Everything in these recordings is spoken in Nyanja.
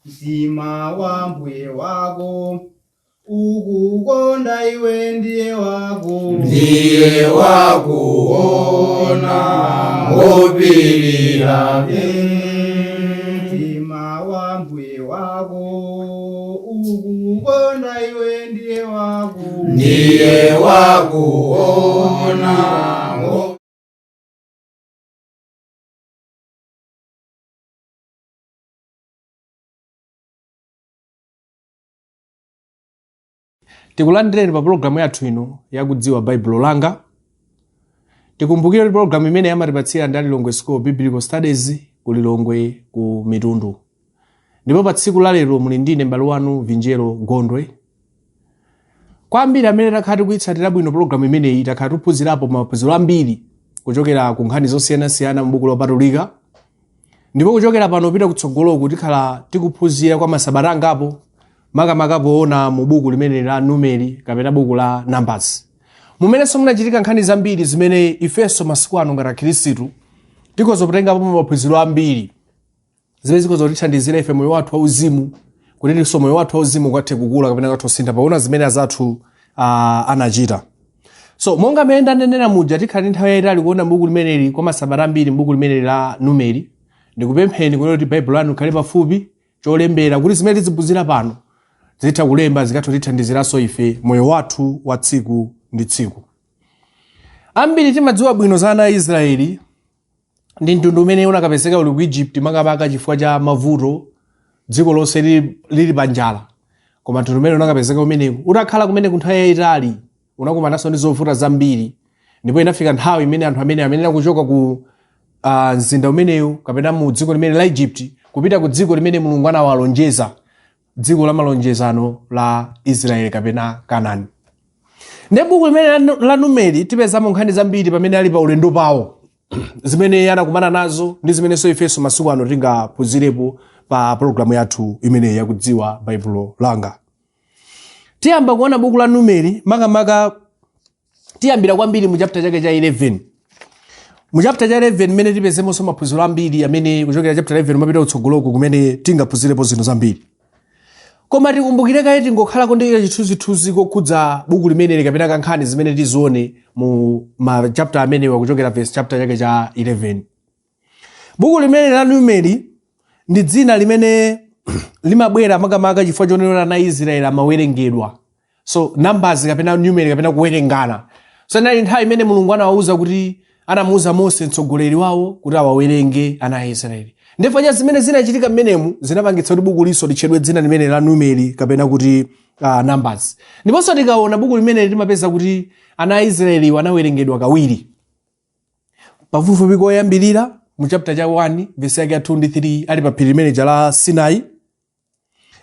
Mtima wa mbuye wako ukukonda iwe ndiye wako Ndiye wakuona ngopirira. Mtima wa mbuye wako ukukonda iwe ndiye wako Ndiye wakuona. Tikulandireni pa pologalamu yathu ino yakudziwa Baibulo Langa. Tikumbukire kuti pologalamu imene amatipatsira ndi Lilongwe School of Biblical Studies ku Lilongwe ku Mitundu. Ndipo pa tsiku la lero muli ndine m'bale wanu Vinjero Gondwe. Kwa ambiri amene takhala tikuyitsatira bwino pologalamu imeneyi, takhala tikuphunzirapo maphunziro ambiri kuchokera ku nkhani zosiyanasiyana m'buku lopatulika. Ndipo kuchokera pano kupita kutsogoloku tikhala tikuphunzira kwa masabata angapo, makamaka poona mu buku limene la Numeri kapena buku la Numbers, mumenenso munachitika nkhani zambiri zimene ifenso masiku ano ngati Akhristu tikhoza kutengapo maphunziro ambiri, zimene zikhoza kutithandizira ife moyo wathu wauzimu, kutinso moyo wathu wauzimu ukathe kukula kapena ukathe kusintha pakuona zimene azathu anachita. So monga mmene ndanenera muja, tikhala ndi nthawi yayitali kuona buku limeneli kwa masabata ambiri, buku limeneli la Numeri. Ndikupempheni kunena kuti Baibulo lanu likhale pafupi, cholembera, kuti zimene tiziphunzira pano zitha kulemba, zikathe kutithandiziranso ife moyo wathu wa tsiku ndi tsiku. Ambiri timadziwa bwino za ana a Israeli ndi mtundu umene unakapezeka uli ku Egypt, makamaka chifukwa cha mavuto, dziko lonse lili pa njala. Koma mtundu umene unakapezeka kumeneko, utakhala kumeneko nthawi yayitali, unakumananso ndi zovuta zambiri. Ndipo inafika nthawi imene anthu amene amenera kuchoka ku mzinda umenewu kapena mu dziko limene la Egypt kupita ku dziko limene Mulungu anawalonjeza, dziko la malonjezano la Israeli kapena Kanani. Ndi buku limene la Numeri tipezamo nkhani zambiri pamene ali pa ulendo pawo, zimene anakumana nazo ndi zimenenso ifenso masiku ano tingaphunzirepo pa pologalamu yathu imeneyi yakudziwa Baibulo Langa. Tiyamba kuona buku la Numeri, makamaka tiyambira kwambiri mu chapter chake cha 11. Mu chapter cha 11 mmene tipezemonso maphunziro ambiri amene kuchokera chapter 11 umapita kutsogoloko, kumene tingaphunzirepo zinthu zambiri. Koma tikumbukire kaye, tingokhalako ndi chithunzithunzi kokhudza buku limeneli kapena kankhani zimene tizione mu ma chapter amenewa kuchokera verse chapter chake cha 11. Buku limene la Numeri ndi dzina limene limabwera makamaka chifukwa chonena ana Israeli amawerengedwa. So Numbers kapena Numeri kapena kuwerengana. So inali nthawi imene Mulungu anawauza kuti, anamuuza Mose mtsogoleri wawo kuti awawerenge ana a Israeli. Ndipo cha zimene zinachitika mmenemu zinapangitsa kuti buku liso litchedwe dzina limene la Numeri kapena kuti Numbers. Ndiponso tikaona buku limene timapeza kuti ana a Israeli anawerengedwa kawiri, pafupifupi koyambirira mu chapter cha 1 verse yake ya 2 ndi 3, ali pa phiri limene la Sinai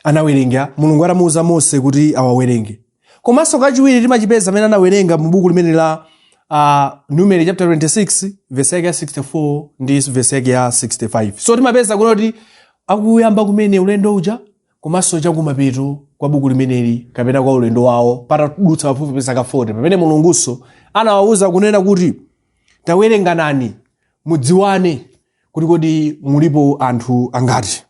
anawerenga, Mulungu atamuuza Mose kuti awawerenge. Komanso kachiwiri timachipeza amene anawerenga mu buku limene la Numeri chapter 26 verse yake ya 64 ndi verse yake ya 65. So timapeza kuti akuyamba kumene ulendo uja komanso chakumapeto kwa buku limeneli kapena kwa ulendo wawo patadutsa pafupifupi zaka 40, pamene Mulungunso anawawuza kunena kuti tawerenganani mudziwane kuti kodi mulipo anthu angati.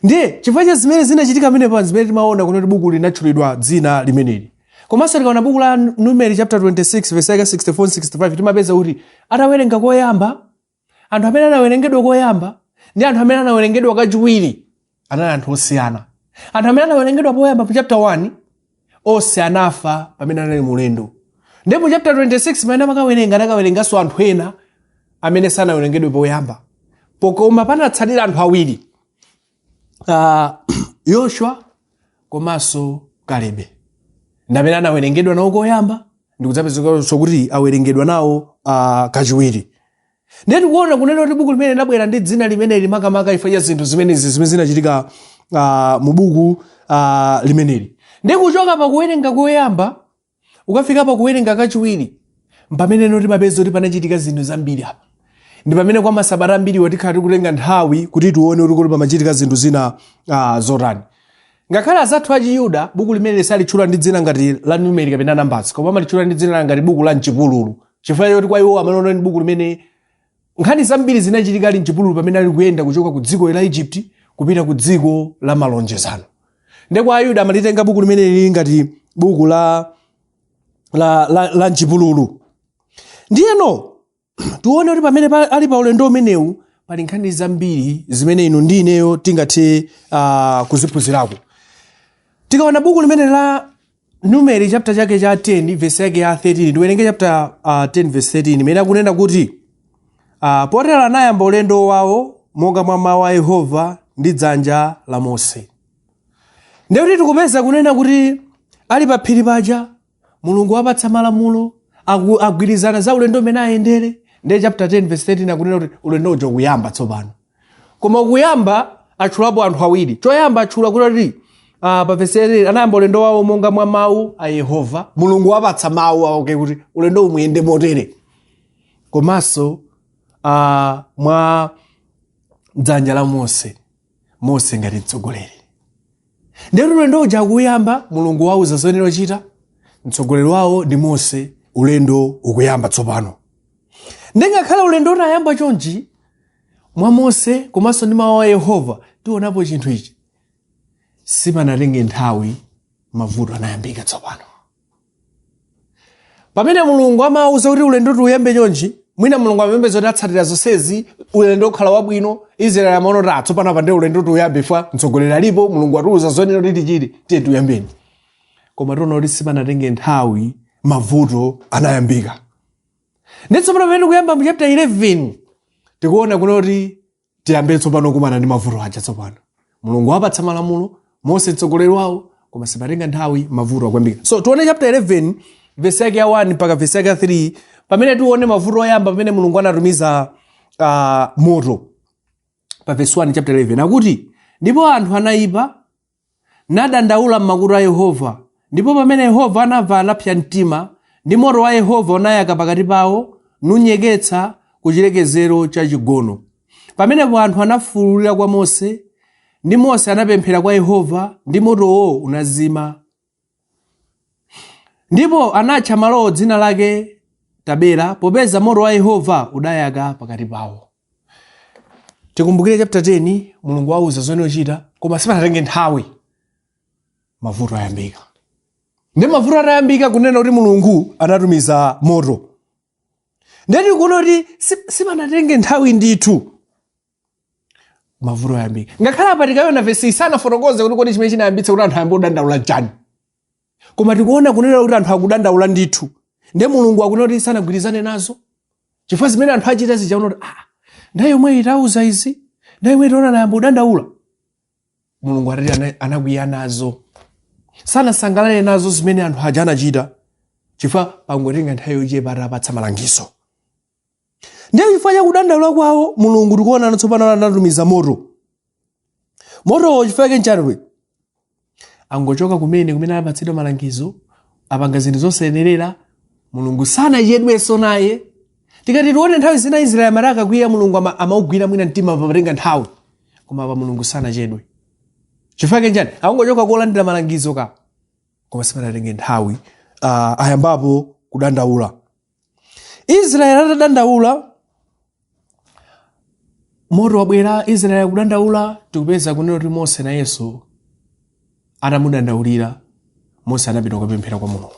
Ndiye chifukwa cha zimene zinachitika pamenepa, zimene timaona kuti buku linatchulidwa dzina limeneli. Komanso tikaona buku la Numeri chapter 26 verse yake 64 65, timapeza kuti atawerenga koyamba, anthu amene anawerengedwa koyamba ndi anthu amene anawerengedwa kachiwiri anali anthu osiyana. Anthu amene anawerengedwa poyamba mu chapter 1 onse anafa pamene anali mulendo. Ndipo mu chapter 26 pamene amakawerenga, anakawerenganso anthu ena amene sanawerengedwe poyamba, koma panatsalira anthu awiri, Yoshua komanso Kalebe, ndi amene anawerengedwa nawo koyamba ndikudzapezekanso kuti awerengedwa nawo kachiwiri. Ndiye tikuona kunena kuti buku limene linabwera ndi dzina limeneli makamaka chifukwa cha zinthu zimenezi zimene zinachitika mu buku limeneli. Ndiye kuchoka pa kuwerenga koyamba ukafika pa kuwerenga kachiwiri, pamene timapeza kuti panachitika zinthu zambiri apa. Ndi pamene kwa masabata ambiri tikhala tikutenga nthawi kuti tione kuti kodi pamachitika zinthu zina zotani. Ngakhale azathu a Chiyuda buku limene salitchula ndi dzina ngati la Numeri kapena Numbers, koma amalitchula ndi dzina ngati buku la mchipululu, chifukwa choti kwa iwo amaona ndi buku limene nkhani zambiri zinachitika ali mchipululu pamene ali kuyenda kuchoka ku dziko la Egypt Kupita ku dziko la malonjezano. Ndekwa Ayuda amalitenga buku limene lili ngati buku la mchipululu. Ndiyeno tione kuti pamene ali pa ulendo umenewu, pali nkhani zambiri zimene inu ndi ineyo tingathe kuziphunzirako. Tikaona buku limene la Numeri, chapter chake cha 10, verse yake ya 13, tiwerenge chapter 10 verse 13, imene akunena kuti, "Potero anayamba ulendo wawo monga mwa mawu a Yehova ndi dzanja la Mose." Ndekuti tikupeza kunena kuti ali pa phiri paja, Mulungu wapatsa malamulo, agwirizana za ulendo umene ayendere. Ndiye chapter 10 verse 13 akunena kuti ulendo uja ukuyamba tsopano. Koma ukuyamba, atchulapo anthu awiri. Choyamba atchula kuti, pa verse 13, anayamba ulendo wawo monga mwa mawu a Yehova. Mulungu wapatsa mawu ake kuti ulendo umuyende motere, komanso mwa dzanja la Mose, Mose ngati mtsogoleri. Ndiye ulendo uja akuyamba, Mulungu wauza zoyenera kuchita, mtsogoleri wawo ndi Mose. Ulendo ukuyamba tsopano. Ndingakhale ulendo unayamba chonchi mwa Mose komanso ndi mawu a Yehova, tionapo chinthu ichi: sipanatenge nthawi, mavuto anayambika tsopano. Pamene Mulungu amawuza kuti ulendo tiuyambe chonchi, mwina Mulungu amapembedza kuti atsatira zonsezi, ulendo ukhala wabwino. Israeli amaona kuti tsopano apa ndi ulendo tiuyambe, fa mtsogoleri alipo, Mulungu atiuza zoyenera kuti tichite, tiye tiyambeni. Koma tiona kuti sipanatenge nthawi, mavuto anayambika. Ndi tsopano pamene tikuyamba mu chapter 11, tikuona kuno kuti tiyambe tsopano kumana ndi mavuto aja. Tsopano Mulungu wapatsa malamulo, Mose mtsogoleri wawo, koma sipatenga nthawi, mavuto akuyambika. So tione chapter 11, verse yake ya 1 mpaka verse yake ya 3, pamene tione mavuto oyamba pamene Mulungu anatumiza moto. Pa verse 1 chapter 11 akuti, "Ndipo anthu anayipa, nadandaula m'makutu a Yehova. Ndipo pamene Yehova anamva, anapsa mtima, ndi moto wa Yehova unayaka pakati pawo, nunyeketsa ku chilekezero cha chigono. Pamenepo anthu anafuwulira kwa Mose, ndi Mose anapemphera kwa Yehova, ndi motowo unazima. Ndipo anatcha malowo dzina lake Tabera, popeza moto wa Yehova udayaka pakati pawo." Tikumbukire chapter 10, Mulungu wauza zoyenera kuchita, koma sipanatenge nthawi, mavuto ayambika. Ndi mavuto atayambika, kunena kuti Mulungu anatumiza moto. Ndeti kuona kuti sipanatenge nthawi ndithu, mavuto ayambika. Ngakhale apa tikaona vesi, sanafotokoze kuti kodi chimene chinayambitsa kuti anthu ayambe kudandaula chani, koma tikuona kunena kuti anthu akudandaula ndithu. Ndiye Mulungu akunena kuti sanagwirizane nazo, chifukwa zimene anthu achita zichaona kuti nthawi yomwe itauza izi, nthawi yomwe itaona anayamba kudandaula. Mulungu atati anakwiya nazo, sanasangalale nazo zimene anthu aja anachita, chifukwa pangotenga nthawi yochepa atapatsa malangizo. Ndiye chifukwa cha kudandaula kwawo, Mulungu tikuona tsopano anatumiza moto. Motowo chifukwa chake nchani? Angochoka kumene kumene apatsidwa malangizo, apanga zinthu zosayenerera, Mulungu sanachedwenso naye. Tikati tione, nthawi zina Israeli amati akakwiya, Mulungu amaugwira mwina mtima, pamatenga nthawi, koma apa Mulungu sanachedwe. Chifukwa chake nchani? Angochoka kolandira malangizo ka, koma sipanatenge nthawi, ayambapo kudandaula. Israeli atadandaula, moto wabwera, Israeli akudandaula. Tikupeza kunena kuti Mose nayenso atamudandaulira, Mose anapita kukapemphera kwa Mulungu.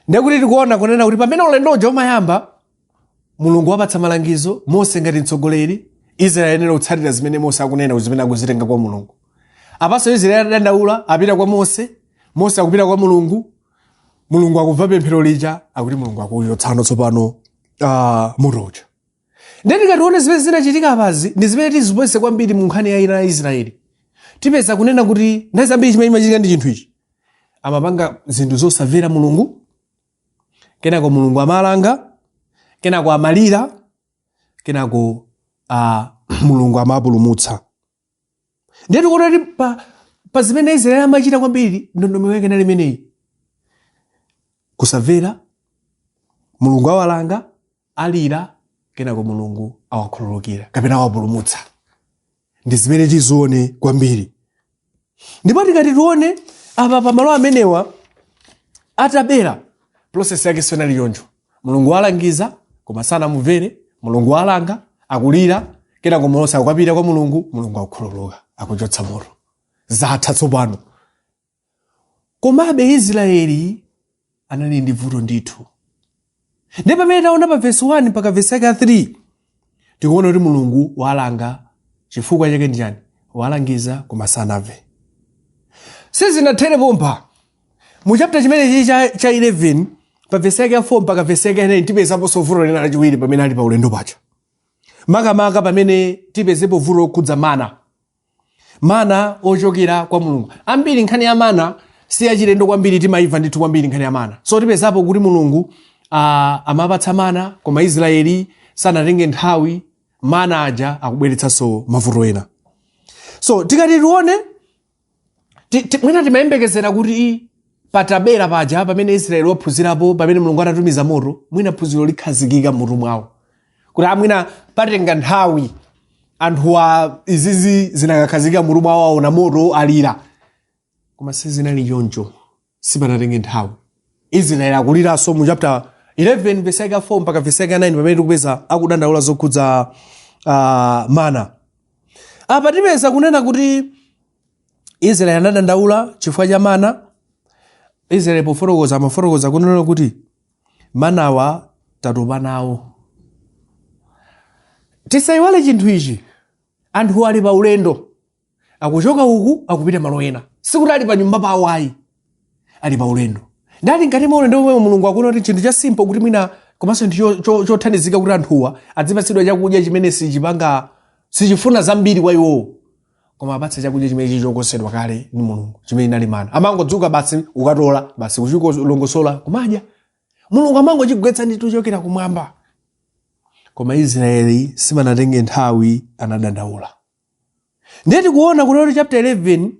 Ndekuti tikuona kunena kuti pamene ulendo uja umayamba, Mulungu wapatsa malangizo, Mose ngati mtsogoleri, Israeli ayenera kutsatira zimene Mose akunena, zimene akuzitenga kwa Mulungu. Apanso Israeli atadandaula, apita kwa Mose, Mose akupita kwa Mulungu, Mulungu akumva pemphero lija, akuti Mulungu akuyotsano tsopano moto uja. Ndiye tikatione zimene zinachitika apazi ndi zimene tizipeze kwambiri mu nkhani ya ina ya Israeli, tipeza kunena kuti nthawi zambiri chimene chimachitika ndi chinthu ichi: amapanga zinthu zosamvera Mulungu, kenako Mulungu amalanga, kenako amalira, kenako Mulungu amapulumutsa. Ndiye tikuona kuti pa zimene Israeli amachita kwambiri, ndondomeko yake inali imeneyi: kusamvera, Mulungu awalanga, alira, kenako Mulungu awakhululukira kapena awapulumutsa. Ndi zimene tizione kwambiri. Ndipo tikati tione apa pamalo amenewa atabera, process yake sinali choncho. Mulungu walangiza koma sanamumvere, Mulungu walanga, akulira, Kenako Mose akukapita kwa Mulungu, Mulungu akukhululuka, akuchotsa moto, zatha tsopano. Komabe Israeli anali ndi vuto ndithu. Ndiye pamene taona pa vesi 1 mpaka vesi yake ya 3, tikuona kuti Mulungu walanga. Chifukwa chake ndi chani? Walangiza koma sanamve. Sizinathere pompa. Mu chapter chimenechi cha 11, pa vesi yake ya 4 mpaka vesi yake ya 9, tipezaponso vuto lina lachiwiri pamene ali pa ulendo paja, makamaka pamene tipezepo vuto lokhudza mana, mana ochokera kwa Mulungu. Ambiri nkhani ya mana si yachilendo kwambiri, timaimva ndithu kwambiri nkhani ya mana. So tipezapo kuti Mulungu amapatsa mana, koma Israeli sanatenge nthawi, mana aja akubweretsanso mavuto ena. So tikati tione, mwina timayembekezera kuti patabera paja pamene Israeli waphunzirapo, pamene Mulungu atatumiza moto, mwina phunziro likhazikika mmutu mwawo, kuti amwina patenga nthawi anthuwa izizi zinakakhazikika mmutu mwawo, aona moto alira. Koma sizinali choncho, sipanatenge nthawi, Israeli akuliranso mu chapter 11 verse yake 4 mpaka verse yake 9, pamene tikupeza akudandaula zokhudza mana. Apa tipeza kunena kuti Israeli anadandaula chifukwa cha mana. Israeli pofotokoza amafotokoza kunena kuti manawa tatopa nawo. Tisayiwale chinthu ichi, anthu ali pa ulendo, akuchoka uku akupita malo ena, sikuti ali pa nyumba pawo ayi, ali pa ulendo. Ndali ngati mwa ulendo omwe Mulungu akuona kuti chinthu cha simple kuti mwina komanso ndi chothandizika kuti anthuwa adzipatsidwa chakudya chimene sichipanga, sichifuna zambiri kwa iwowo, koma apatse chakudya chimene chichokosedwa kale ndi Mulungu, chimene inali mana. Amangodzuka basi, ukatola basi, kuchikolongosola, kumadya. Mulungu amangochigwetsa ndithu kuchokera kumwamba. Koma Israeli sipanatenge nthawi anadandaula. Ndiye tikuona kuti chapter 11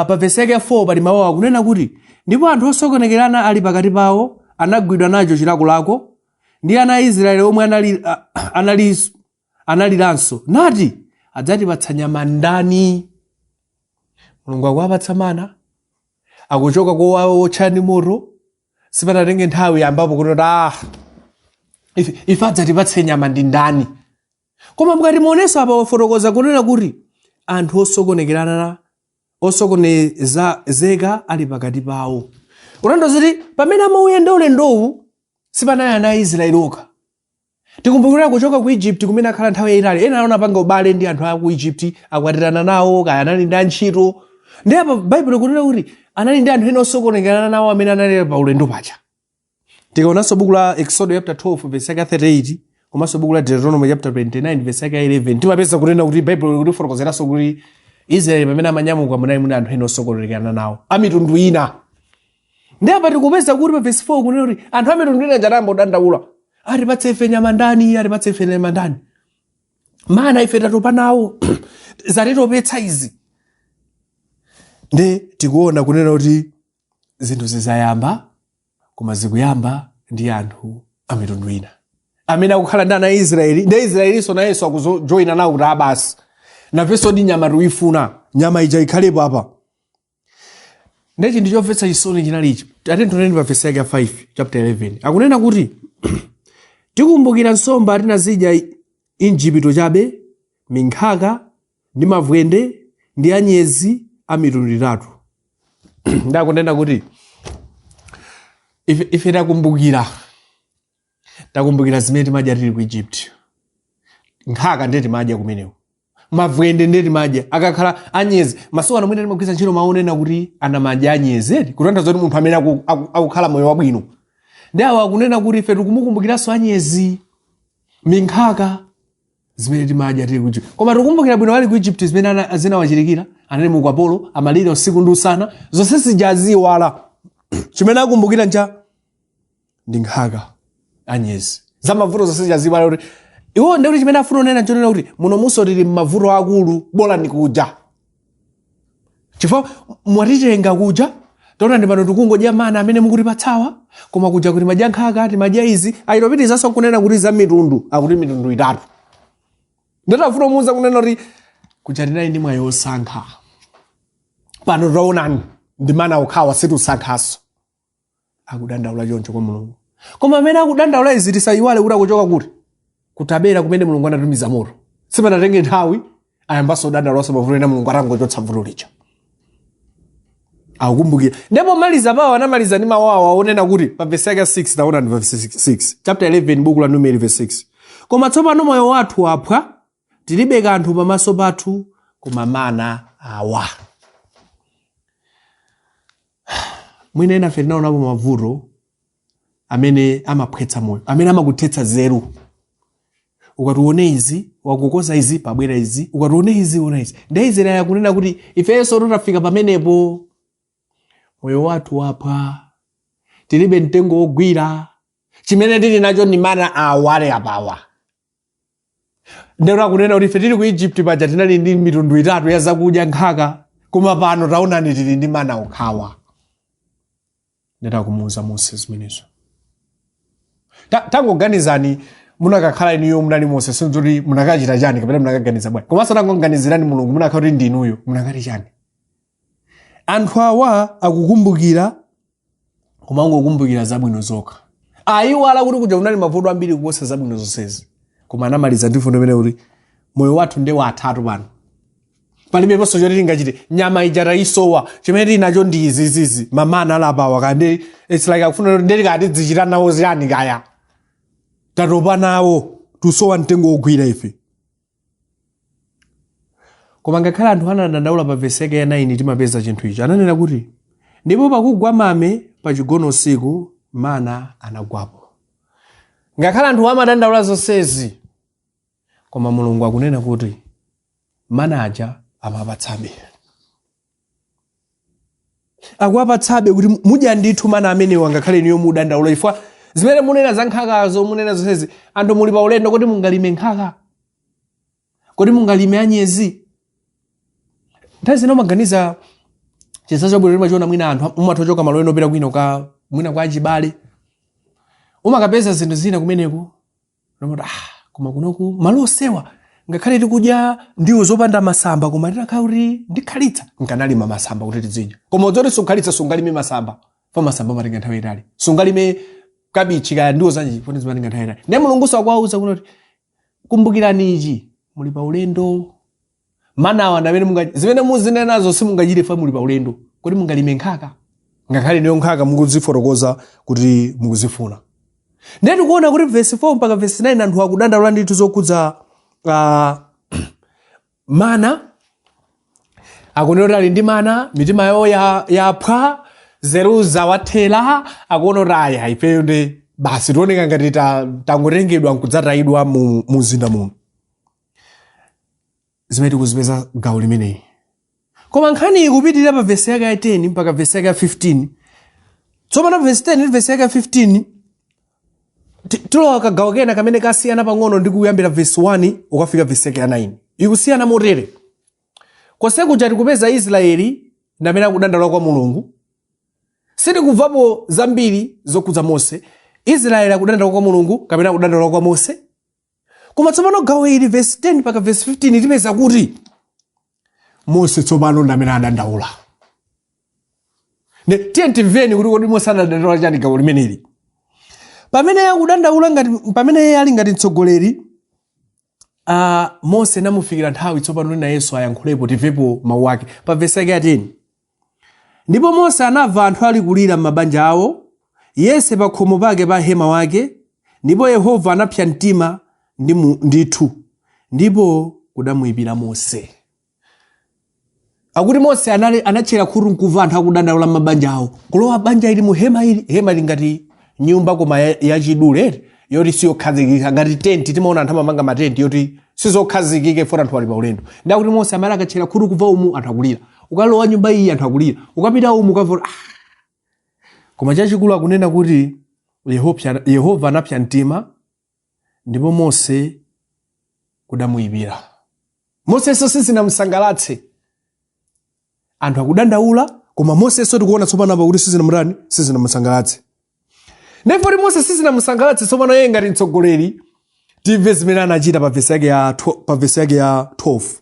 pa vesi yake ya 4 pali mawu akunena kuti, ndipo anthu osokonekerana ali pakati pawo anagwidwa nacho chilakolako, ndi ana a Israeli omwe analiranso nati, adzatipatsa nyama ndani? Mulungu akuwapatsa mana, akuchoka kowotcha ndi moto, sipanatenge nthawi ambapo kuti ife adzatipatse nyama ndi ndani? Koma mukati muonenso apa wafotokoza kunena kuti anthu osokonekerana, osokonezeka ali pakati pawo. Kutanthauza kuti pamene amauyenda ulendowu sipanali ana a Israeli okha. Tikumbukira kuchoka ku Egypt kumene akhala nthawi yayitali, ena anapanga ubale ndi anthu a ku Egypt, akwatirana nawo, kaya anali ndi antchito. Ndi apa Baibulo kunena kuti anali ndi anthu ena osokonekerana nawo amene anali pa ulendo paja. Tikaonanso buku la Exodo chapter 12 verse yake 38 komanso buku la Deuteronomy chapter 29 verse yake 11, timapeza kunena kuti Baibulo likutifotokozeranso kuti Israeli pamene amanyamuka munali muli anthu ena osokonekerana nawo a mitundu ina. Ndi apa tikupeza kuti pa verse 4 kunena kuti anthu a mitundu ina anayamba kudandaula, atipatse ife nyama ndani? Atipatse ife nyama ndani? Mana ife tatopa nawo, zatitopetsa izi. Ndi tikuona kunena kuti zinthu zizayamba, koma zikuyamba ndi anthu a mitundu ina amene akukhala ndi ana a Israeli. Ndi Israelinso nayenso akujoyina nawo kuti abasi nafenso ndi nyama tikuifuna, nyama ija ikhalepo apa. Ndi chinthu chomvetsa chisoni chinali ichi. Tioneni pa vesi yake ya 5 chapter 11, akunena kuti tikumbukira nsomba tinazidya Igupto chabe, minkhaka ndi mavwende ndi anyezi a mitundu itatu. Ndakunena kuti ife takumbukira zimene timadya tili ku Egypt. Nkhaka ndiye timadya kumeneko, mavwende ndiye timadya, akakhala anyezi. Masiku ano mwina timagwiritsa ntchito mawu onena kuti anamadya anyezi, eti kutanthauza kuti munthu amene akukhala moyo wabwino. Ndi awo akunena kuti ife tikumukumbukiranso anyezi, minkhaka, zimene timadya tili ku Egypt. Koma tikukumbukira bwino ali ku Egypt zimene zinawachitikira, anali mu ukapolo, amalira usiku ndi usana, zonse zija aziyiwala. Chimene akumbukira ncha ndi nkhaka, anyezi, za mavuto zonse zija aziyiwala. Kuti iwo ndikuti chimene afuna kunena nchonena kuti muno munso tili m'mavuto akulu, bola ndi kuja, chifukwa mwatitenga kuja, taona ndi pano tikungodya mana amene mukutipatsawa, koma kuja kuti timadya nkhaka, timadya izi. Ayitopitizanso kunena kuti za mitundu, akuti mitundu itatu. Ndatafuna kumuuza kunena kuti kuja tinali ndi mwayi wosankha, pano taonani ndi mana okhawa, situsankhaso. Akudandaula choncho kwa Mulungu. Koma amene akudandaula izi, tisayiwale kuti akuchoka kuti? Kutabera, kumene Mulungu anatumiza moto. Sipanatenge nthawi, ayambanso kudandaulaso mavuto ena Mulungu atangochotsa vuto lija. Akukumbukira. Ndipo maliza pawo anamaliza ndi mawu awa onena kuti pa vesi yake 6, taona ndi verse 6, chapter 11, buku la Numeri, verse 6: "Koma tsopano moyo wathu waphwa, tilibe kanthu pamaso pathu koma mana awa." Mwina enafe tinaonapo mavuto amene amaphwetsa moyo, amene amakuthetsa zeru. Ukati uone izi, wakukoza izi, pabwera izi. Ukati uone izi, uona izi. Ndi Israeli akunena kuti ifenso tutafika pamenepo, moyo wathu waphwa, tilibe mtengo wogwira, chimene tili nacho ndi mana awale apawa. Ndero akunena kuti ife tili ku Egypt paja tinali ndi mitundu itatu ya zakudya, nkhaka, koma pano taonani tili ndi mana okhawa. Ndeta kumuuza Mose zimenezo. Tangoganizani munakakhala inuyo munali Mose, sinzoti munakachita chani kapena munakaganiza bwanji? Komanso tangoganizirani Mulungu, munakhala kuti ndinuyo, munakati chani? Anthu awa akukumbukira, koma angokumbukira zabwino zokha, ayiwala kuti kuja kunali mavuto ambiri kuposa zabwino zonsezi. Koma anamaliza ndi fundo imene kuti moyo wathu ndi wathatu pano, palibeponso choti tingachite, nyama ija tayisowa, chimene tili nacho ndi izizizi, mamana alapawa kandi. It's like akufuna kuti ndeti kati tizichita nawo ziyani kaya, tatopa nawo, tusowa mtengo wogwira ife. Koma ngakhale anthu anadandaula, pa vesi yake ya 9 timapeza chinthu ichi. Ananena kuti ndipo pakugwa mame pachigono usiku, mana anagwapo. Ngakhale anthu amadandaula zonsezi, koma Mulungu akunena kuti mana aja amapatsabe, akuwapatsabe kuti mudya ndithu mana amenewa, ngakhale inuyo mudandaula. Chifukwa zimene munena za nkhakazo, munena zonsezi, anthu muli pa ulendo, kuti mungalime nkhaka? Kodi mungalime anyezi? Nthawi zina umaganiza chitsanzo chabwino timachiona, mwina anthu umatha kuchoka malo ena opita kwino ka mwina kwa achibale, umakapeza zinthu zina kumeneko, nomati, "Ah, koma kunoku malo osewa, ngakhale tikudya ndiwo zopanda masamba, koma titakhala kuti ndikhalitsa nkanalima masamba kuti tizidya." Koma udzoti sukhalitsa, sungalime masamba fa masamba amatenga nthawi itali. Sungalime kabichi kaya ndiwo zanji poti zimatenga nthawi itali. Ndiye Mulunguso akuwauza kuti kumbukirani ichi, muli pa ulendo, manawa ndi amene munga zimene muzinenazo simungachite fa muli pa ulendo. Kodi mungalime nkhaka, ngakhale ndiyo nkhaka mukuzifotokoza kuti mukuzifuna? Ndiye tikuona kuti verse 4 mpaka verse 9 anthu akudandaula ndithu zokhudza mana. Akunena kuti ali ndi mana, mitima yawo yaphwa, zeru zawathera. Akuona kuti aya, ifeyo ndi basi tioneka ngati tangotengedwa nkudzatayidwa mu mzinda muno. Zimene tikuzipeza gawo limeneyi. Koma nkhani ikupitirira pa vesi yake ya 10 mpaka vesi yake ya 15. Tsopano vesi 10 ndi vesi yake ya 15 tilowa kagawo kena kamene kasiyana pang'ono ndi kuyambira vesi 1 ukafika vesi yake ya 9. Ikusiyana motere: konse kuja tikupeza Israeli ndi amene akudandaula kwa Mulungu, sitikumvapo zambiri zokhudza Mose. Israeli akudandaula kwa Mulungu kapena akudandaula kwa Mose. Koma tsopano gawo ili, vesi 10 mpaka vesi 15, tipeza kuti Mose tsopano ndi amene adandaula. Ne tiye timveni kuti kodi Mose anadandaula chani gawo limeneli, pamene akudandaula ngati pamene iye ali ngati mtsogoleri. Mose namufikira nthawi tsopano na Yesu ayankhulepo, timvepo mawu ake pa vesi yake ya 10: "Ndipo Mose anamva anthu ali kulira m'mabanja awo, yense pa khomo pake pa hema wake, ndipo Yehova anapsa mtima ndithu, ndipo kudamuyipira Mose." Akuti Mose anatchera khutu nkumva anthu akudandaula m'mabanja awo, kulowa banja ili mu hema ili. Hema ili ngati nyumba koma yachidule, yoti siyokhazikika, ngati tenti. Timaona anthu amamanga matenti yoti sizokhazikika foti anthu ali pa ulendo. Ndakuti Mose amene akatchera khutu kumva umu anthu akulira, ukalowa nyumba iyi anthu akulira, ukapita umu ukamva, ah. Koma chachikulu akunena kuti Yehova anapsa mtima ndipo Mose kudamuyipira. Mosenso sizinamusangalatse, anthu akudandaula, koma Mosenso tikuona tsopano apa kuti sizinamutani, sizinamusangalatse. Ndipo kuti Mose sizinamusangalatse, tsopano iye ngati mtsogoleri, timve zimene anachita pa vesi yake ya 12.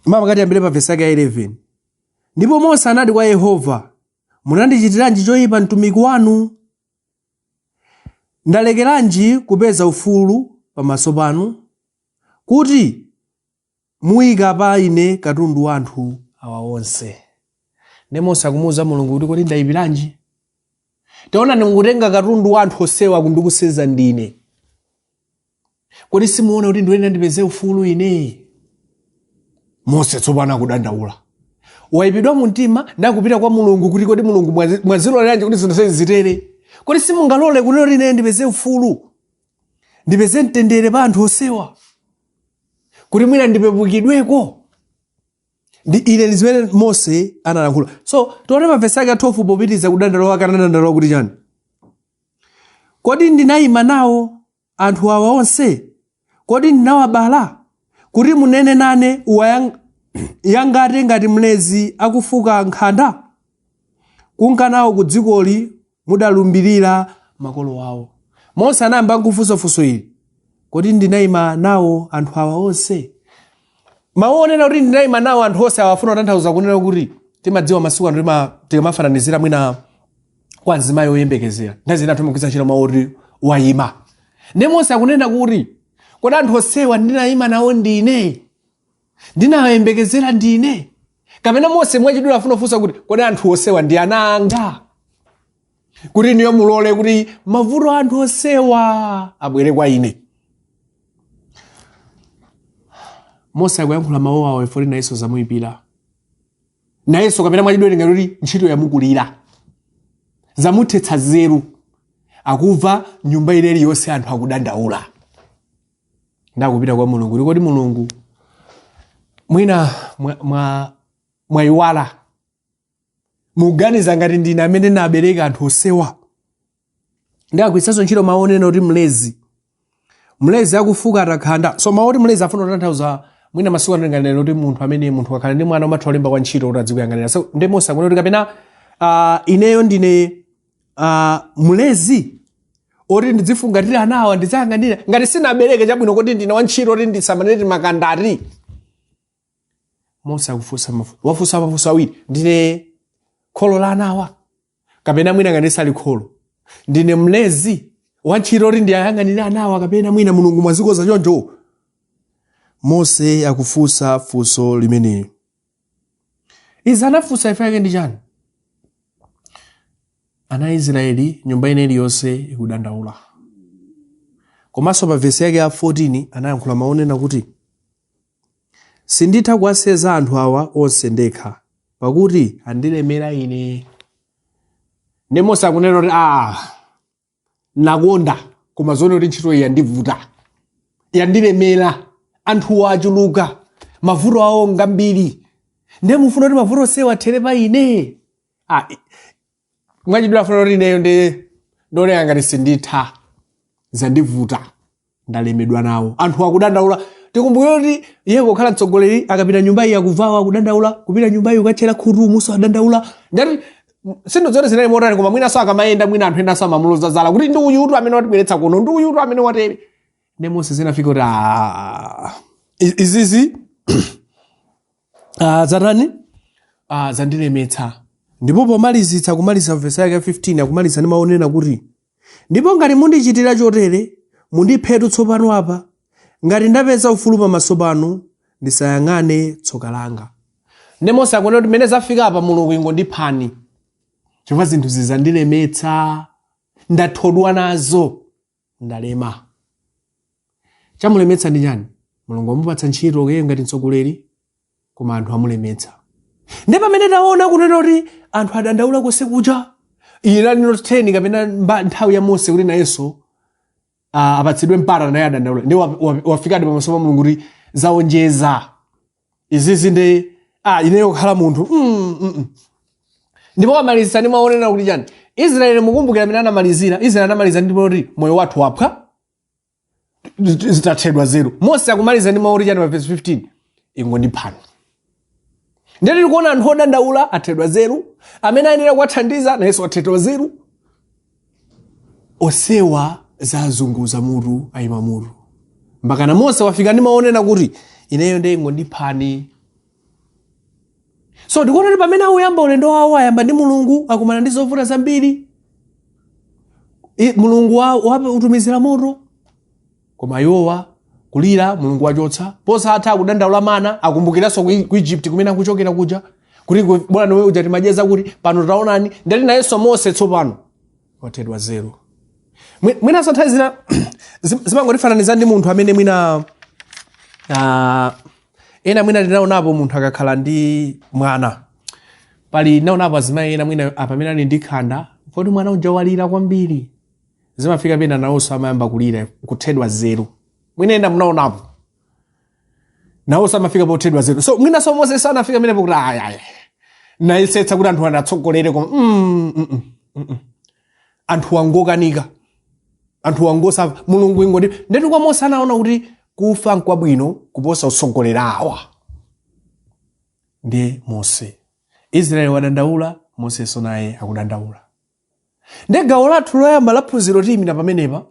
Mama kati yambire pa vesi yake ya 11: "Ndipo Mose anati kwa Yehova, 'Munandichitiranji choyipa mtumiki wanu? Ndalekeranji kupeza ufulu pamaso panu, kuti muyika pa ine katundu wa anthu awa onse? Ndi Mose akumuwuza Mulungu kuti, kodi ndayipiranji? Taona, ndikutenga katundu wa anthu onsewa kundikuseza ndine. Kodi simuona kuti ndiyenera ndipeze ufulu ine? Mose tsopano akudandaula, wayipidwa mumtima, ndakupita kwa Mulungu kuti, kodi Mulungu, mwaziloleranji kuti zinthu zonsezi zitere? Kodi simungalole kunena kuti ine ndipeze ufulu, ndipeze mtendere pa anthu onsewa, kuti mwina ndipepukidweko ndi ine? Ndi zimene Mose analankhula. So tione mavesi ake a 12. Popitiriza kudandaula kwake, anadandaula kuti chani? Kodi ndinayima nawo anthu awa onse? Kodi ndinawabala, kuti munene nane, Yangate ngati mlezi akufuka nkhanda, kunka nawo ku dzikoli mudalumbirira makolo awo? Mose anayamba nkufunsa funso ili: kodi ndinayima nawo anthu awa onse? Mawu onena kuti ndinayima nawo anthu onse awa afuna kutanthauza kunena kuti, timadziwa masiku ano tikamafananizira mwina kwa mzimayi woyembekezera, nthawi zina anthu amagwiritsa ntchito mawu oti wayima. Ndi Mose akunena kuti, kodi anthu onsewa ndinayima nawo ndine? Ndinawayembekezera ndine? Kapena Mose mwachidule afuna kufunsa kuti, kodi anthu onsewa ndi ana anga, kuti niyo mulole kuti mavuto a anthu onsewa abwere kwa ine? Mose akuyankhula mawu awo efoti nayenso zamuyipira nayenso, kapena mwachidule ngati kuti ntchito yamukulira, zamuthetsa zeru. Akumva nyumba ine iliyonse anthu akudandaula, ndakupita kwa Mulungu kuti, kodi Mulungu, mwina mwayiwala, muganiza ngati ndine amene nabereka anthu onsewa? Ndagwiritsanso ntchito mawu onena kuti mlezi, mlezi akufuka khanda. So mawu oti mlezi afuna kutanthauza mwina masiku ano tinganene kuti munthu amene, munthu akhala ndi mwana, umatha kulemba kwa ntchito kuti adzikuyang'anira. So ndi Mose akunena kuti, kapena ineyo ndine mlezi oti ndidzifungatira anawa, ndidzayang'anira? Ngati sinabereke, chabwino, kodi ndine wantchito oti ndisamalire makandati? Mose akufunsa wafunsa mafunso awiri: ndine kholo la anawa? Kapena mwina ngati sali kholo, ndine mlezi wantchito oti ndiyayang'anire anawa? Kapena mwina Mulungu mwazikoza choncho? Mose akufunsa funso limeneli. Izi anafunsa ife yake ndi chani? Ana a Israeli, nyumba ine iliyonse ikudandaula. Komanso pa vesi yake ya 14 anayankhula maonena kuti, sinditha kuwaseza anthu awa onse ndekha, pakuti andilemera ine. Ndi Mose akunena kuti, ah, nakonda, koma zoona kuti ntchito iyi yandivuta, yandilemera, anthuwa achuluka, mavuto awo ngambiri, ndiye mufuna kuti mavuto onsewa athere pa ine? Ah, mwachidule afuna kuti ineyo ndi ndioneka ngati sinditha, zandivuta, ndalemedwa nawo anthu akudandaula. Tikumbukire kuti iye pokhala mtsogoleri, akapita nyumba iyi akuvawa akudandaula, kupita nyumba iyi ukatchera khutu muso adandaula. Ndati sindidziwa zinali motani, koma mwinaso akamayenda, mwina anthu ena samamuloza zala kuti ndi uyutu amene watibweretsa kuno, ndi uyutu amene watere. Ndi Mose zinafika kuti, ah, izizi zatani? Zandilemetsa. Ndipo pomalizitsa, kumaliza vesi yake ya 15, akumaliza ndi maonena kuti, ndipo ngati mundichitira chotere, mundiphetu tsopano apa, ngati ndapeza ufulu pamaso panu, ndisayang'ane tsoka langa. Ndi Mose akunena kuti, mmene zafika apa, Mulungu, ingondiphani, chifukwa zinthu zizandilemetsa, ndathodwa nazo, ndalema. Chamulemetsa ndi chani? Mulungu amupatsa ntchito iye ngati mtsogoleri, koma anthu amulemetsa. Ndi pamene taona kunena kuti anthu adandaula konse kuja, iyi inali not 10 kapena nthawi ya Mose kuti nayenso apatsidwe mpata, naye adandaula. Ndi wafikadi pamaso pa Mulungu kuti zaonjeza izizi, ndi ineyo kukhala munthu Ndipo wamalizitsa ndi maonena kuti chani? Israeli, mukumbukira amene anamalizira? Israeli anamaliza ndipo kuti, moyo wathu waphwa, zitathedwa zero. Mose akumaliza ndi mawu chani pa verse 15? Ingondiphani. Ndiye tikuona anthu odandaula athedwa zeru, amene ayenera kuwathandiza nayenso athedwa zeru, osewa zazunguza mutu, ayima mutu, mpakana Mose wafika ndi maonena kuti, ineyo ndiye ingondiphani. So ndikuona kuti pamene akuyamba ulendo wawo, ayamba ndi Mulungu, akumana ndi zovuta zambiri. Mulungu utumizira moto. Koma iwowa kulira, Mulungu wachotsa posatha, akudandaula mana, akumbukiranso ku Egypt kumene akuchokera kuja, kuti bwana niwe uja timadyeza kuti pano taonani. Ndati nayenso Mose tsopano wathedwa nzeru. Mwinanso nthawi zina zimangotifananiza ndi munthu amene mwina ena mwina tinaonapo munthu akakhala ndi mwana, pali naonapo azimayi ena mwina pamene ali ndi khanda, poti mwana uja walira kwambiri, zimafika pena nawonso amayamba kulira, kuthedwa nzeru. Mwina ena munaonapo nawonso amafika pothedwa nzeru. So mwinanso Mose sanafika pamenepo kuti ayaya, nayesetsa kuti anthu anatsogolere, koma anthu angokanika, anthu angosamva, Mulungu ingoti. Ndetu kwa Mose anaona kuti kufa nkwabwino kuposa kutsogolera awa. Ndiye Mose, Israeli wadandaula, Mosenso naye akudandaula. Ndiye gawo lathu loyamba la phunziro tiyimira pamenepa,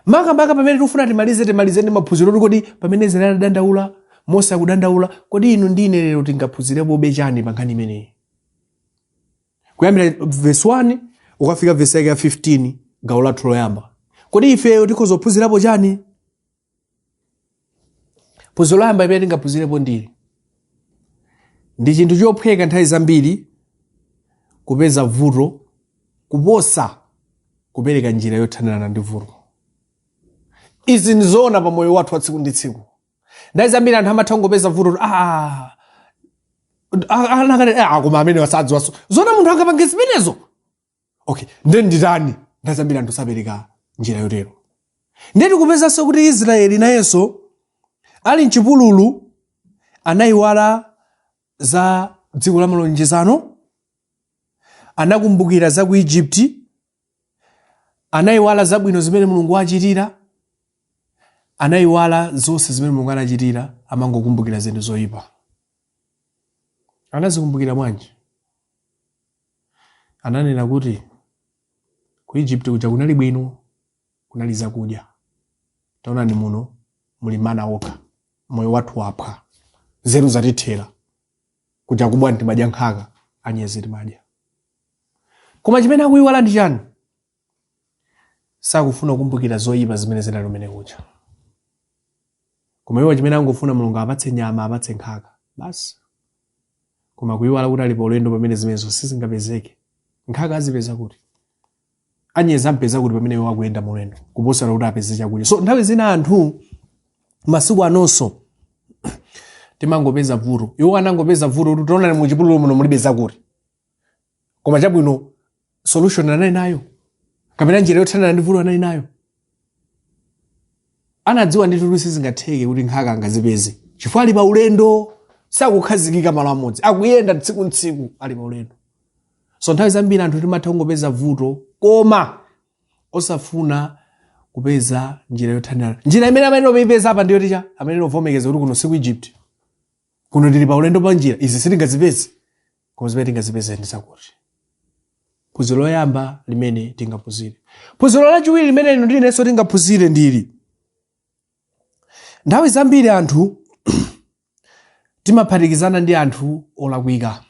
makamaka pamene tikufuna timalize ndi maphunziro kuti kodi pamene Israeli adadandaula, Mose akudandaula, kodi inu ndi ine lero tingaphunzirepobe chani pa nkhani imeneyi? Kuyambira verse 1 ukafika verse yake ya 15, gawo lathu loyamba, kodi ifeyo tikhoza kuphunzirapo chani? Phunziro loyamba imene tingaphunzirepo ndili ndi chinthu chophweka nthawi zambiri kupeza vuto kuposa kupereka njira yothanirana ndi vuto. Izi ndizoona pa moyo wathu wa tsiku ndi tsiku. Nthawi zambiri anthu amatha kungopeza vuto kuti koma amene wasadziwaso zona munthu angapange zimenezo, okay, nde nditani? Nthawi zambiri anthu sapereka njira yotero. Ndiye tikupezanso kuti Israeli nayenso ali mchipululu anayiwala za dziko la malonjezano, anakumbukira za ku Egypt, anayiwala zabwino zimene Mulungu wachitira, anayiwala zonse zimene Mulungu anachitira, amangokumbukira zinthu zoyipa. Anazikumbukira bwanji? Ananena kuti ku Egypt kuja kunali bwino, kunali zakudya, taonani muno muli mana okha, moyo wathu waphwa, nzeru zatithera, kuja kubwani timadya nkhaka, anyezi timadya. Koma chimene akuyiwala ndi chani? Sakufuna kukumbukira zoyipa zimene zinali kumene kuja, koma iwo chimene angofuna, Mulungu apatse nyama, apatse nkhaka basi. Koma kuyiwala kuti ali pa ulendo pamene zimenezo sizingapezeke. Nkhaka azipeza kuti? Anyezi ampeza kuti pamene iwo akuyenda mulendo, kuposera kuti apeze chakudya? So nthawi zina anthu masiku anonso timangopeza vuto. Iwo anangopeza vuto kuti taonani muchipululu muno mulibe zakuti, koma chabwino solution anali nayo, kapena njira yothanana ndi vuto anali nayo. Anadziwa ndithu kuti sizingatheke kuti nkhaka angazipeze, chifukwa ali pa ulendo, sakukhazikika malo amodzi, akuyenda tsiku ntsiku, ali pa ulendo. So nthawi zambiri anthu timatha kungopeza vuto koma osafuna kupeza njira yothanirana. Njira imene amayenera kuipeza apa ndiyo ticha amayenera kuvomekeza kuti kuno si ku Egypt, kuno tili pa ulendo, pa njira, izi sitingazipeze, koma zimene tingazipeze ndi zakuti. Phunziro loyamba limene tingaphunzire. Phunziro lachiwiri limene inu ndi inenso tingaphunzire ndili: nthawi zambiri anthu timaphatikizana ndi anthu olakwika.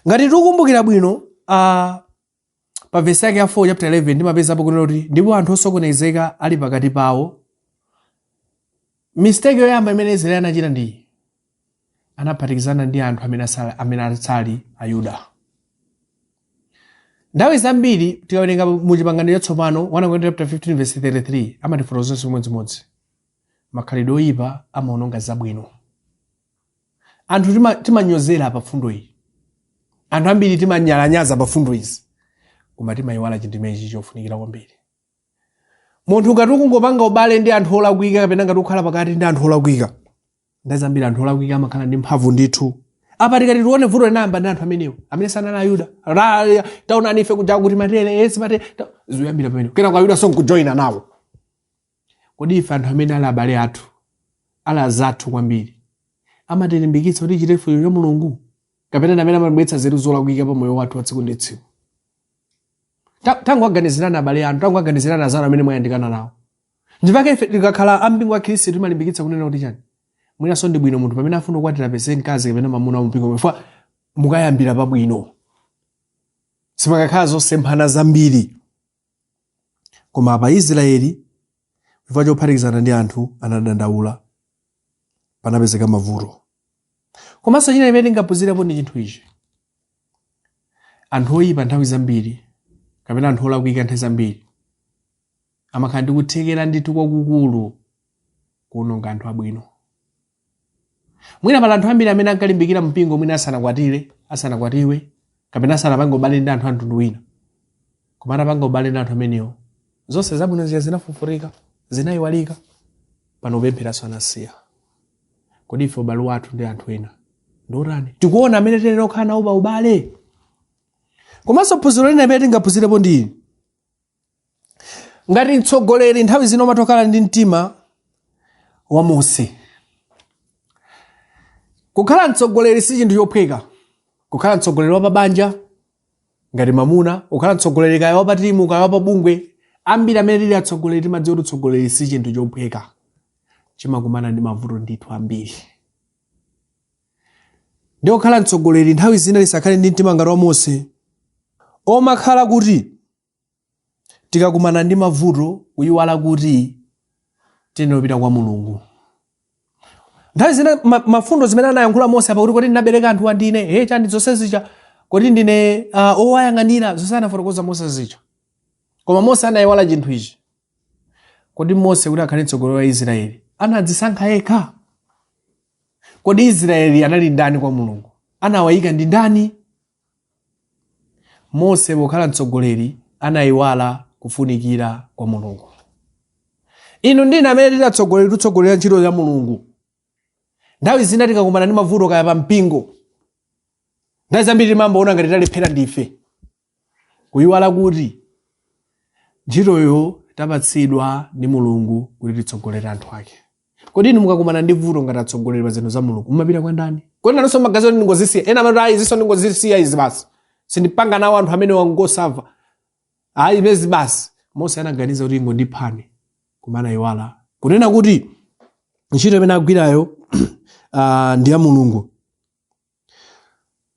Ngati tikukumbukira bwino, pa vesi yake ya 4 chapter 11, ndimapezapo kunena kuti ndipo anthu osokonezeka ali pakati pawo. Mistake yoyamba imene Israeli anachita ndi anaphatikizana ndi anthu amene asali Ayuda. Nthawi zambiri tikawerenga mu Chipangano Chatsopano, 1 Korinto chapter 15 verse 33 amatifotokozanso chimodzimodzi: makhalidwe oyipa amaononga zabwino. Anthu timanyozera pa fundo iyi, anthu ambiri timanyalanyaza pa fundo izi, koma timayiwala chinthu chimenechi chofunikira kwambiri. Munthu ngati ukungopanga ubale ndi anthu olakwika, kapena ngati ukhala pakati ndi anthu olakwika, nthawi zambiri anthu olakwika amakhala ndi mphamvu ndithu. Apa tikati tione, vuto linayamba ndi anthu amenewo amene sanali Ayuda. Taonani ife kuja kuti matere esi matere zikuyambira pamene kenako Ayuda so nkujoyina nawo. Kodi ife anthu amene ali abale athu, ali azathu kwambiri, amatilimbikitsa kuti tichite chifuniro cha Mulungu, kapena ndi amene amabweretsa nzeru zolakwika pa moyo wathu wa tsiku ndi tsiku? Tangoaganizirani abale anu, tangoaganizirani azanu amene mwayandikana nawo. Ndipake ife tikakhala ampingo wa Khristu timalimbikitsa kunena kuti chani? Mwinanso ndi bwino munthu pamene afuna kukwatira apeze mkazi kapena mwamuna wa mpingo, chifukwa mukayambira pabwino, simakakhala zosemphana zambiri. Koma apa Israeli Chifukwa chophatikizana ndi anthu anadandaula, panapezeka mavuto. Komanso china chimene tingaphunzirepo ndi chinthu ichi: anthu oyipa nthawi zambiri, kapena anthu olakwika nthawi zambiri, amakhala ndi kuthekera ndithu kwakukulu kuwononga anthu abwino. Mwina pali anthu ambiri amene ankalimbikira mpingo, mwina asanakwatire, asanakwatiwe, kapena asanapange ubale ndi anthu a mtundu wina, koma atapanga ubale ndi anthu amenewo, zonse zabwino zija zinafufurika, zinayiwalika. Pano kupempheranso anasiya. Kodi ife ubale wathu ndi anthu ena ndiotani? Tikuona amene tiyenera kukhala nawo pa ubale. Komanso phunziro lina limene tingaphunzirepo ndi ngati mtsogoleri, nthawi zino umatokhala ndi mtima wa Mose. Kukhala mtsogoleri si chinthu chophweka. Kukhala mtsogoleri wa pabanja ngati mamuna, kukhala mtsogoleri kaya wa timu, kaya wa bungwe, ambiri amene tili atsogoleri timadziwa kuti utsogoleri si chinthu chophweka, chimakumana ndi mavuto ndithu ambiri. Ndi kukhala mtsogoleri, nthawi zina tisakhale ndi mtima ngati wa Mose, omakhala kuti tikakumana ndi mavuto kuyiwala kuti tiyenera kupita kwa Mulungu. Nthawi zina mafundo zimene anayankhula Mose apa, kuti kodi ndinabereka anthu andine he chani, zonse zija, kodi ndine owayang'anira, zonse anafotokoza Mose zija, koma Mose anayiwala chinthu ichi. Kodi Mose kuti akhale mtsogoleri wa Israeli anadzisankha yekha? Kodi Israeli anali ndani kwa Mulungu? Anawayika ndi ndani? Mose pokhala mtsogoleri anayiwala kufunikira kwa Mulungu. Inu ndine amene tili atsogoleri, titsogolera ntchito ya Mulungu, nthawi zina tikakumana ndi mavuto kaya pa mpingo, nthawi zambiri timamboona ngati talephera ndife, kuyiwala kuti ntchitoyo tapatsidwa ndi Mulungu kuti titsogolere anthu ake. Kodi inu mukakumana ndi vuto ngati atsogoleri pa zinthu za Mulungu, mumapita kwa ndani? Kodi nanunso magazi ndingozisiya? Ena amati, "Ayi, izinso ndingozisiya izi basi, sindipanga nawo, anthu amene wangosamva, ayi, imezi basi." Mose anaganiza kuti ingondiphani, koma anayiwala kunena kuti ntchito imene agwirayo ndi ya Mulungu.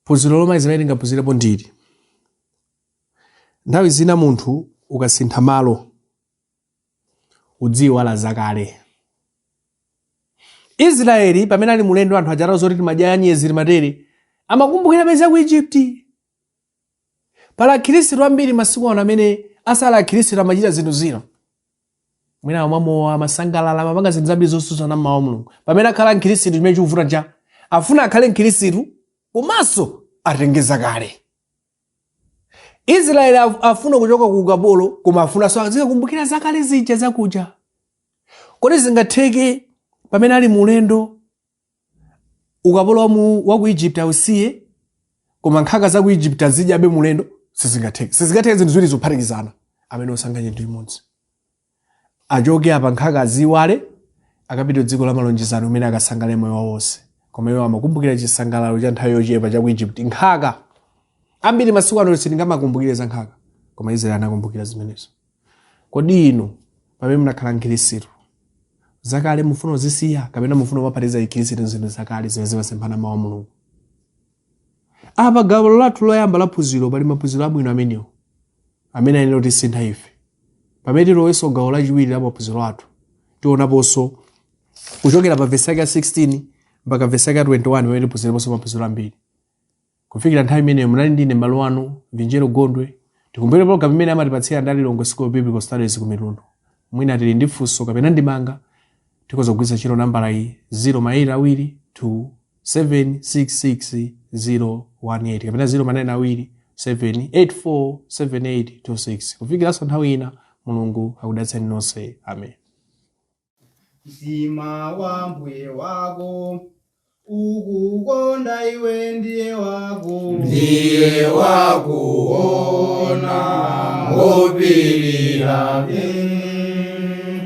Phunziro lomaliza limene tingaphunzirepo ndili: nthawi zina munthu ukasintha malo, udziyiwala zakale. Israeli pamene ali mulendo, anthu aja zoti timadya anyezi, timatere, amakumbukira peza ku Egypt. Pala akhristu ambiri masiku ano amene asala akhristu amachita zinthu zina, mwina amwamowa, amasangalala, amapanga zinthu zambiri zosusana mmawu a Mulungu. Pamene akhala mkhristu, chimene chikuvuta cha afuna akhale mkhristu komanso atenge zakale. Israeli afuna kuchoka ku ukapolo, koma afunanso azikakumbukira zakale zija zakuja. Kodi zingatheke pamene ali mulendo, ukapolo wa ku Egypt ausiye, koma nkhaka za ku Egypt azidyabe mulendo? Sizingatheke, sizingatheke zinthu ziwiri zophatikizana. Amene osankha chinthu chimodzi, achoke apa, nkhaka aziwale, akapite dziko la malonjezano umene akasangalale moyo wawo wonse. Koma iwo amakumbukira chisangalalo cha nthawi yochepa cha ku Egypt, nkhaka. Ambiri masiku ano sitingamakumbukire za nkhaka, koma Israeli anakumbukira zimenezo. Kodi inu pamene munakhala mkhristu, zakale mufuna kuzisiya, kapena mufuna kumaphatikiza chikhristu zinthu zakale zimene zimasemphana mawu a Mulungu? Apa gawo lathu loyamba la phunziro, pali maphunziro abwino amenewo amene ayenera kutisintha ife. Pamene tilowenso gawo lachiwiri la maphunziro athu, tionaponso kuchokera pa vesi yake ya 16 mpaka vesi yake ya 21, pamene tiphunzireponso maphunziro ambiri. Kufikira nthawi imeneyo, munali ndine m'bale wanu Vinjero Gondwe. Tikumbukire program imene amatipatsira ndi Lilongwe School of Biblical Studies ku Mitundu. Mwina tili ndi funso kapena ndemanga, tikhoza kugwiritsa ntchito nambala iyi, 0 2 2 7 6 6 0 1 8 kapena 0 2 7 8 4 7 8 2 6. Kufikiranso nthawi ina, Mulungu akudalitseni nonse. Amen. Mtima wa mbuye wako ukukonda iwe, ndiye wako. Ndiye wakuona, wopirira.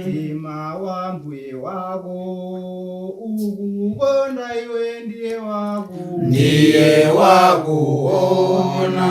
Mtima wa mbuye wako ukukonda iwe, ndiye wako. Ndiye wakuona.